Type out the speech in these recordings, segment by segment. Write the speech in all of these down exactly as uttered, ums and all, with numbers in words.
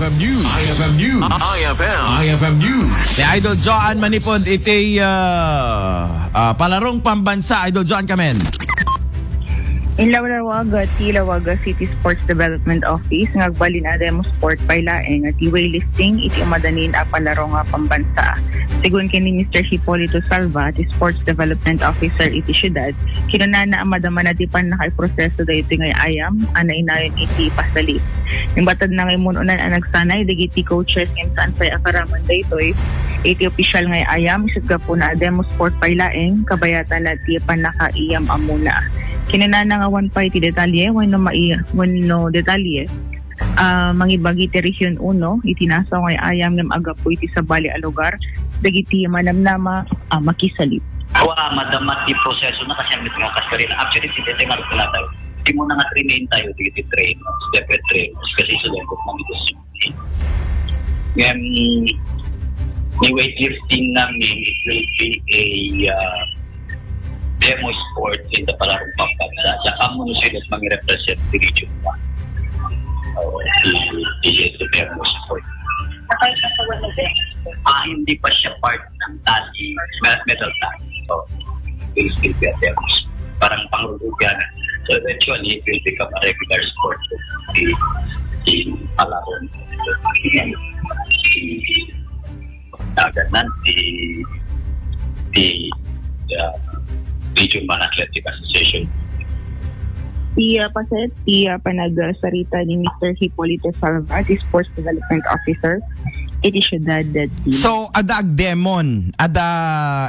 F M News. I F M News. I F M. I F M News. Ni Idol Joan manipod iti, ah, ah, palarong pambansa, Idol Joan kamen. Inlawlawag ti Laoag City Sports Development Office nga agbalin a demo sport pay laeng ti weightlifting iti umadanin a palaro nga pambansa. Segun ken ni Mister Hipolito Salva, ti Sports Development Officer iti siudad, kinunana a madamana ti pannakaiproseso daytoy nga ay-ayam a nainayon iti pasalip. Imbated na nga immun-unan a nagsanay dagiti coaches ngem saan pay a karaman daytoy iti opisyal nga ay-ayam, isut' gapuna a demo sport pay laeng, kabayatan na ti pannakaiyam a muna. Kinunana nga awan pay ti detalye wenno mai-, wenno detalye, ah, mangibagi ti Region Uno iti nasaw nga ay-ayam ngem aggapu iti sabali a lugar dagiti manamnama a makisalip. Awa, madama ti proseso na kasi ang nga kasarina. Actually, si Tete Marco na tayo. Di mo na nga train tayo, di ti train, separate train. Kasi sa lengkot ng ito. Ngayon, ni weightlifting namin, it will be a, uh, demo sport in the Palarong Pampanga. Sa kamo no sila mang represent the region one. Oh, the, the, the demo sport. Ah, hindi pa siya part ng tali, me-, medal tali. So, it will still be a demo sport. Parang pangruruga na. So, eventually, it will become a regular sport. The, the Palarong. Dagan nan ti, ti, ah, Region one Athletic Association. Ti, ah, paset, ti, ah, panagsarita ni Mister Hipolito Salva, ti Sports Development Officer, iti siudad dati. So, ada agdemon, ada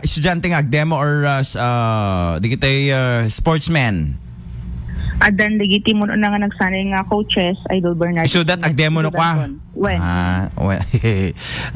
estudiante nga agdemo or, ah, s-, ah, dagiti, ah, sportsman? Addan dagiti mun-una nga nagsanay nga coaches, Idol Bernard. So that agdemo no kwa? When? Ah, well,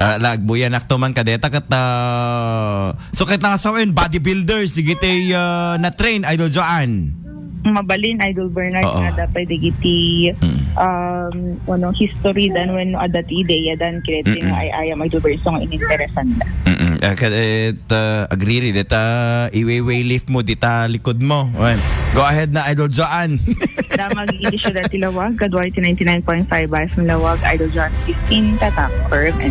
ah, lagbuyanak to man kadeta ket, ah, so ket nasawen bodybuilders, digiti, ah, na-train, Idol Joan. Mabalin, Idol Bernard, Oo. Nga dapat digiti, Mm. um, ano, history dan wenno adda ti ideya dan, kaya Mm-mm. Nga ay-ayam, Idol Bernard, so nga ininteresan da. Mm-mm. Ah, ka-, eh, ta, agriri, deta, iwewe lift mo, dita likod mo. Well, go ahead na, Idol Joan. Damag iti siudad ti Laoag, kadua iti ninety-nine point five F M Laoag, Idol Joan fifteen, Tatak, Firm, and